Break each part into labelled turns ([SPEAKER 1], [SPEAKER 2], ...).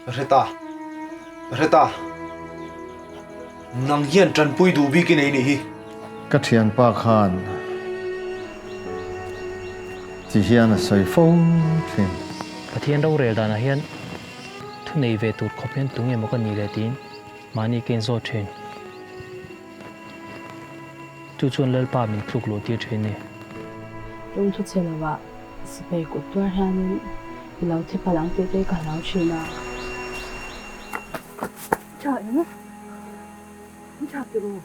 [SPEAKER 1] Ka hre ta, ka hre ta. Nang hian tanpui duh bik i nei nih hi.
[SPEAKER 2] Ka thianpa khan ti hian a sawi fo thin.
[SPEAKER 3] Pathian rorel danah hian thu nei ve tur khawp hian tunge maw ka nih le tiin mahni ka inzawt thin. Chu chuan Lalpa min tluk luh tir thin ni.
[SPEAKER 4] Lungthu chhe lovah sipai kut tuar hianin i lo thi palh ang tih te ka hlau thin a.
[SPEAKER 5] Tha em? An tha tiraw?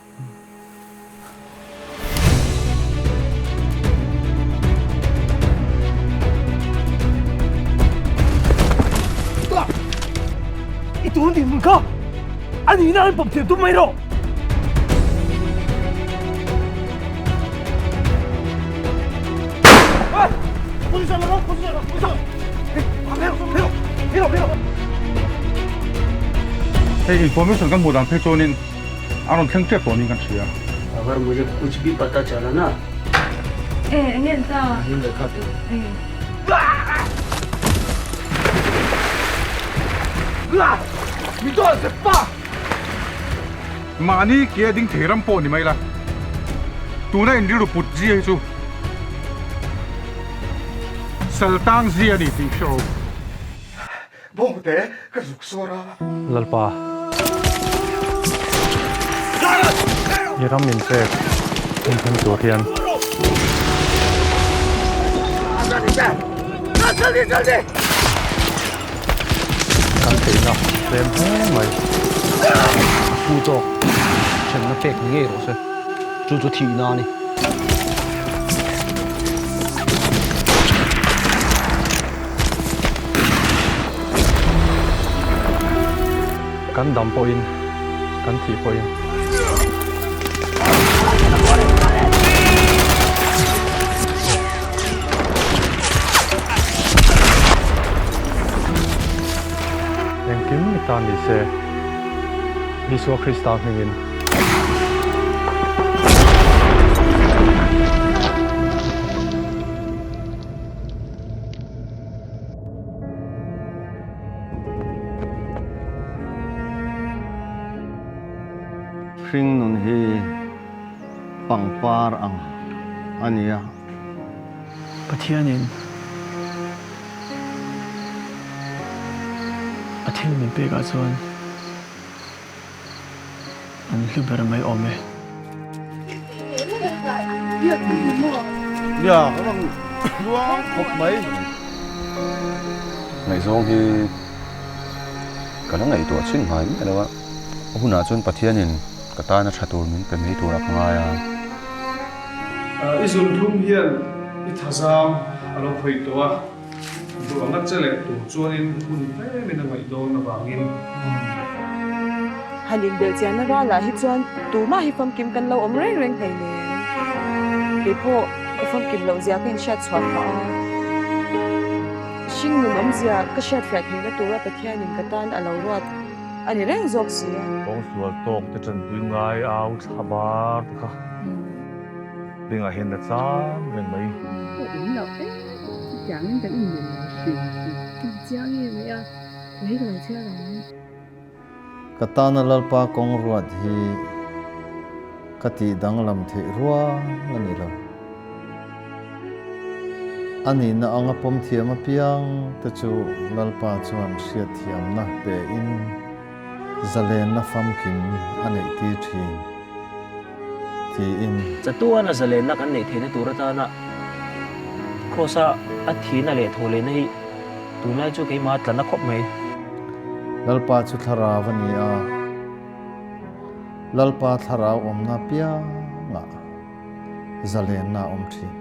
[SPEAKER 6] I tun din hmun kha a nihna an pawm thiam tum mai rawh.
[SPEAKER 7] Hei information kan hmuh dan phei chuanin a rawn thleng tep tawh niin kan hria.
[SPEAKER 8] Agar mujhe kuch bhi pata chala na.
[SPEAKER 5] E enge an ta?
[SPEAKER 7] Mahni ke a ding thei ram pawh ni mai la, tuna in rilru put zia hi chu sal tang zia a ni tih hre rawh.
[SPEAKER 9] Bawngte ka zuk sawr a.
[SPEAKER 3] Lalpa, i ram min pek hun thleng tur hian. Kan theihna tlem hle mai.
[SPEAKER 1] A phu tawk hremna pek ni ngei rawh se. Chu chu thihna a ni.
[SPEAKER 3] Kan dam pawhin, kan thih pawhin. Engkim i tan ni se, Isua Krista hmingin.
[SPEAKER 2] Hring nun hi pangpar ang a nia.
[SPEAKER 10] Pathianin a thil min pekah chuan an hlu ber mai awm e.
[SPEAKER 9] Nia, ka rawn luang khawp mai.
[SPEAKER 11] Ngaihzawng hi ka la ngaihtuah chhin ngai miah lo a, a hunah chuan Pathianin ka tana tha tur min pe mai turah ka ngai a.
[SPEAKER 12] I zunhlum hian i thazam a lo khawih tawh a, duh anga che leh tur chuanin hun tlemin a ngaih dawn avangin.
[SPEAKER 5] Han inbelhchianna ralah hi chuan tumah hi famkim kan lo awm reng reng hlei nen. Keipawh ka famkim loh zia ka inhriat chhuah phah a. Hringnun awmzia ka hriatfiah theihna tura Pathianin ka tan a lo ruat a ni reng zawk si a.
[SPEAKER 13] Kawngsual tawk te tanpui ngai au thla bar te kha bengah hian la chang reng mai.
[SPEAKER 4] Pawh in loh em chutiangin kan inmil lo hrim hrim. Chiang em mai a, lei ka lo chhiar ang.
[SPEAKER 2] Ka tana Lalpa kawng ruat hi ka tih danglam theih rual a ni lo. A nihna anga pawm thiam apiang te chu Lalpa chuan hriatthiamna pein zalenna famkim a neihtir thin tiin.
[SPEAKER 3] Chatuana zalenna kan neih theihna tur atana Kraws-a a thihna leh thawhlehna hi tunlai chu keimah a tla na khawp mai.
[SPEAKER 2] Lalpa chu thlarau a ni a, Lalpa thlarau awmna piangah zalenna a awm thin.